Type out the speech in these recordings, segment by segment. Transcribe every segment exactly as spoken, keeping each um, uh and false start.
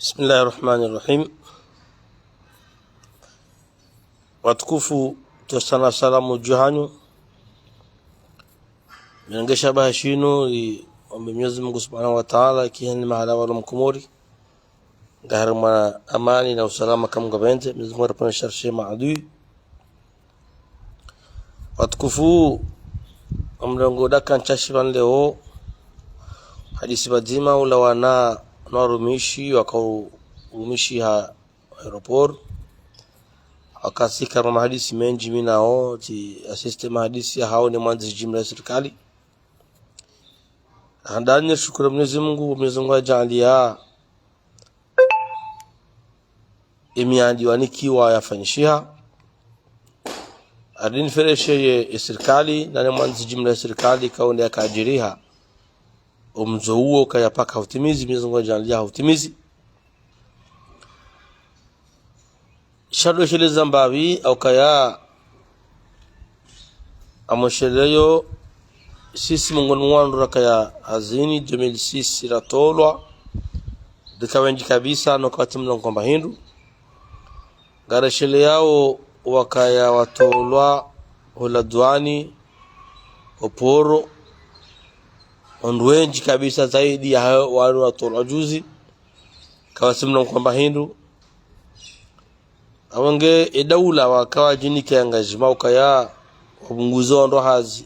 بسم الله الرحمن الرحيم. Watukufu, ntsotsana salamu dju hanyu. Nirenge shabaha shinu, niombe Mwenyezi Mungu Subhanahu wa Ta'ala, ikiheni mahala walo Mkomori ngaharimwa amani na usalama kamwe ngapvendze, Mwenyezi Mungu aripvonese sharri maadui. Watukufu, omrengo dakika ntsashi pvanu leo, hadisi pvadzima ulawana no warumishi, wakao urumishi ha aéroport. Wakasika na mahadisi mendji mi nao, tsi assisté mahadisi yahawo ne mwandzishi jimla ya sirikali. Handani nishukuru Mwenyezi Mungu, Mwenyezi Mungu ajaaliya emiadi wanikiwa yafanyishiha. Ardini fereshe ye, ye sirikali, nane mwandzishi jimla ya sirikali, kaonde yakajiriha. Omzo uwo kaya paka hutimizi, Mwenyezi Mungu ajaaliya hutimizi. Shado sheleza mbapvi, au kaya amwesheleyo, sisi mongoni mwa wandru rakaya hazini, deux mille six ratolwa, rika wendji kabisa, no wakati mlongo mba hindru. Ngaresheleyao wakaya watolwa hula duani, oporo, wandru wendji kabisa zaidi ya hayo wanu watolwa juzi, kawasi mlongo mba hindru. Awo nge edaula waka wajinika engagement ukaya wapvunguze wandru hazi.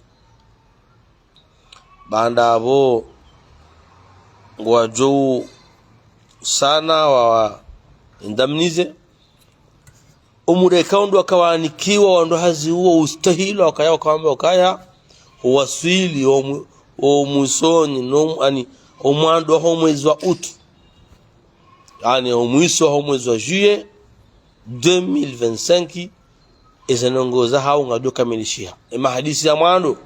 Baanda apvo, ngwadjo usana wa, wa indemniser. Omureka wandru waka wanikiwa wandru hazi uwo ustahilwa wakaya, wakawamba wakaya, uwaswili omu-, omwisoni, no, ani, omwando waho mwezi wa août. Ani, omwiso waho mwezi wa juillet deux mille vingt-cinq, eze ndrongoo zahawo ngazidjo kamilishiha. Emahadisi ya mwando,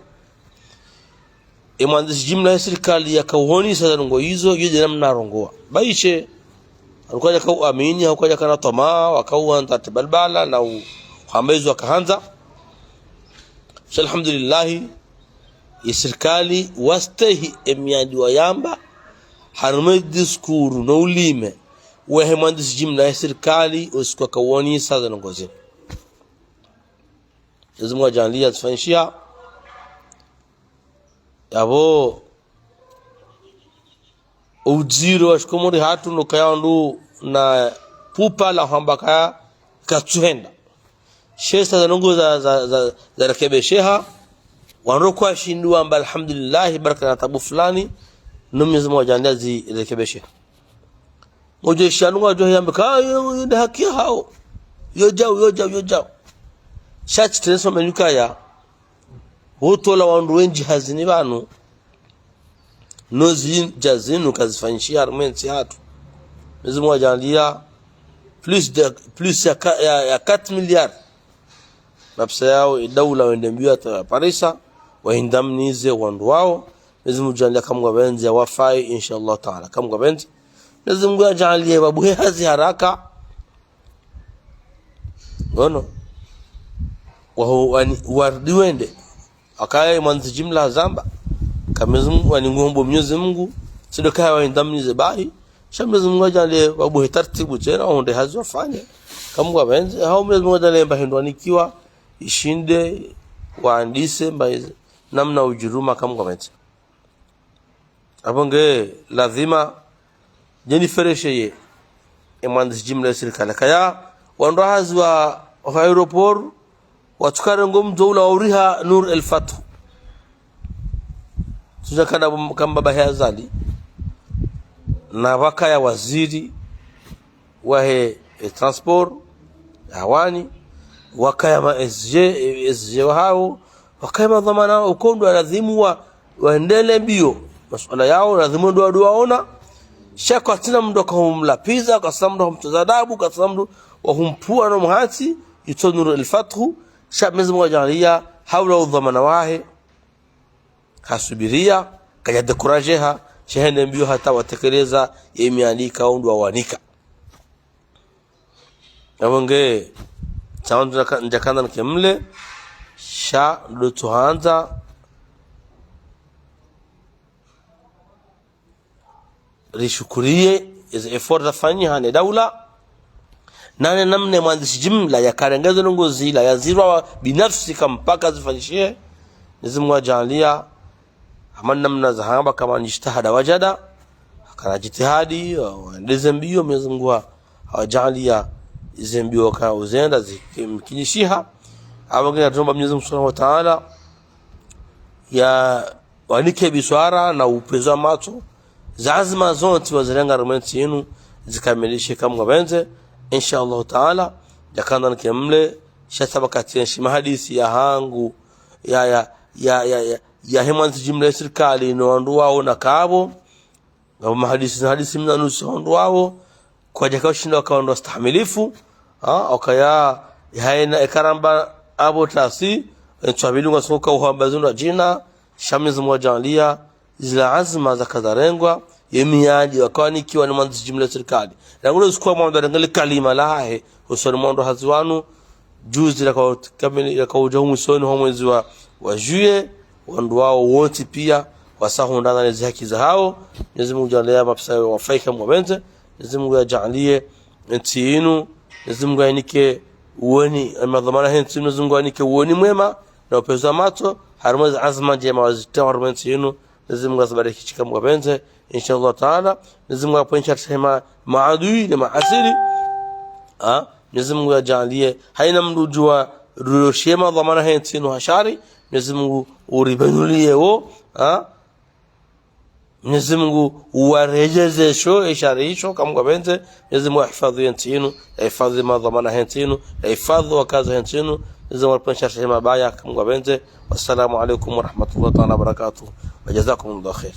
emwandzishi jimla ya sirikali yakauhonesa ze ndrongoo izo, yo nde namna arongowa. Baishe, haukaya kauamini, haukaya kana twamaa, wakauhandza te balbala, na u-, uhamba izo wakahandza. Sha alhamdulillahi, ye sirikali wastehi emiadi wayamba, harimwa discours no ulime, wehe mwandzishi jimla ya sirikali, usiku wakauhonesa ze ndrongoo zinu. Mwenyezi Mungu ajaaliya zifanyishiha. Yapvo, udziro wa shikomori hatru no kaya wandru na pupa la hamba kaya katsuhenda. Sha sa ze ndrongoo za, za, za, zarekebesheha. Wandru kwashindi wamba alhamdulillahi, baraka na tabu fulani, no Mwenyezi Mungu ajaaliya zirekebesheha. Ngodjo shanu ngodjo yambe ka, yo, yo nde haki yahawo. Yo djau, yo djau, yo djau. Sha tsi tsi tena soma nukaya. Hutola wandru wendji hazini pvanu. No zindja zinu kazifanyishiha harimwa entsi hatru. Mwenyezi Mungu ajaaliya plus de, plus ya ka-, ya, ya quatre milliards. Mapesa yawo, edaula wende mbio hata Parisa, waindemniser wandru wawo. Mwenyezi Mungu ajaaliya kamwe ngapvendze yawafayi, insha Allah Ta'ala. Kamwe ngapvendze. Mwenyezi Mungu ajaaliye wabuhe hazi haraka. Ngono. Waho, wani, warudi wende. Akaya mwandzishi jimla hazamba. Ka Mwenyezi Mungu, wani nguhombo Mwenyezi Mungu, tsi ndo kaya waindemniser bahi. Sha Mwenyezi Mungu ajaaliye wabuhe taratibu tsena, wahundre hazi wafanye. Kamwe ngapvendze, hau Mwenyezi Mungu ajaaliye mba hindru wanikiwa, ishinde, waandise, mba izi, namna udjiruma, kamwe ngapvendze. Apvo nge lazima, djeni fereshe ye, emwandzishi jimla ya sirikali. Kaya, wandru hazi wa, wa aéroport, watsukarengo mdzo ula wa uriha Nur El Fath. Tsudja kana bum-, kamba bahe Azali. Na wakaya waziri, wahe, e, transport, hawani, wakaya ma S G, e, S G wahawo, wakaya madhwamana, ukondo wa lazimu wa, waendele mbio. Masuala yawo, lazimu ndo wadu waona. Sha kwatsina mndru kahumlapviza, kwatsina mndru kahumtsaza adabu, kwatsina mndru wahumpvua no muhatsi, itso Nur El Fath, sha Mwenyezi Mungu ajaaliya, haula udhwamana wahe. Hasubiriya, kadja décourager ha, sha hende mbio hata watekeleza ye miadi kaundru wawanika. Apvo nge, tsawo ndjaka-, ndjakana nkemle, sha ndo tsuhandza, rishukuriye, ezi efforts zafanyiha ne daula, na ne namna mwandzishi jimla yakarenge ze ndrongoo zila yazirwa binafsi ka mpaka zifanyishihe. Mwenyezi Mungu ajaaliya, hama namna zahamba kama ni jitihada wajada, hakana jitihadi, wendeze mbio, Mwenyezi Mungu awajaaliya, ize mbio ka uzenda zikimkinishiha. Abo ngena tuomba Mwenyezi Mungu Subhanahu wa Ta'ala, ya wanike biswara na upvenuzi wa matso, ze azma zontsi wazirenga harumwa entsi inu, zikamilishe ka Mungu apvendze, insha Allahu Ta'ala. Yakandza nike mle, sha sababu kati yenshi mahadisi yahangu, ya, ya, yahe mwandzishi jimla ya sirikali no wandru wawo na kabo, ngapvo mahadisi na hadisi mna nusu wandru wawo, kwadjaka ushinda waka wandru wastahamilifu, ha, wakaya, yahaina ekaramba abo tasi, entsu abili ngwa songoka uhamba zindru ajina, sha Mwenyezi Mungu ajaaliya, zila azma zaka zarengwa, ye miadi waka wanikiwa ni mwandzishi jimla ya sirikali. Rangu le usiku wa mwando arenge le kalima lahahe, usoni mwa wandru hazi wanu, juzi laka kamili, laka uja humwisoni ho mwezi wa, wa juillet, wandru wawo wontsi pia, wasahundrana ne zihaki zahawo. Mwenyezi Mungu ajaaliye mapesa wafaika Mungu apvendze. Mwenyezi Mungu ajaaliye entsi inu. Mwenyezi Mungu ainike uwoni, madhwamana he ntsi inu, Mwenyezi Mungu ainike uwoni mwema, na upvenuzi wa matso, harumwa ezi azma njema wazitria harumwa entsi inu. Mwenyezi Mungu azibariki shika Mungu apvendze, insha Allah Ta'ala. Mwenyezi Mungu apvendze shema maadui ne maasiri. Ha? Mwenyezi Mungu ajaaliye, haina mndru ujuwa ruroshe madhwamana he ntsi inu ha shari, Mwenyezi Mungu uripvenuliye wo, ha? Mwenyezi Mungu uwarejeze sho, e shari isho, ka Mungu apvendze. Mwenyezi Mungu ahifadhwi ye ntsi inu, ahifadhwi madhwamana he ntsi inu, ahifadhwi wakazi he ntsi inu. Mwenyezi Mungu apvendze shari mabaya, ka Mungu apvendze. Wassalamu alaikum warahmatullahi ta'ala wabarakatuh. Wajazakumullahu khair.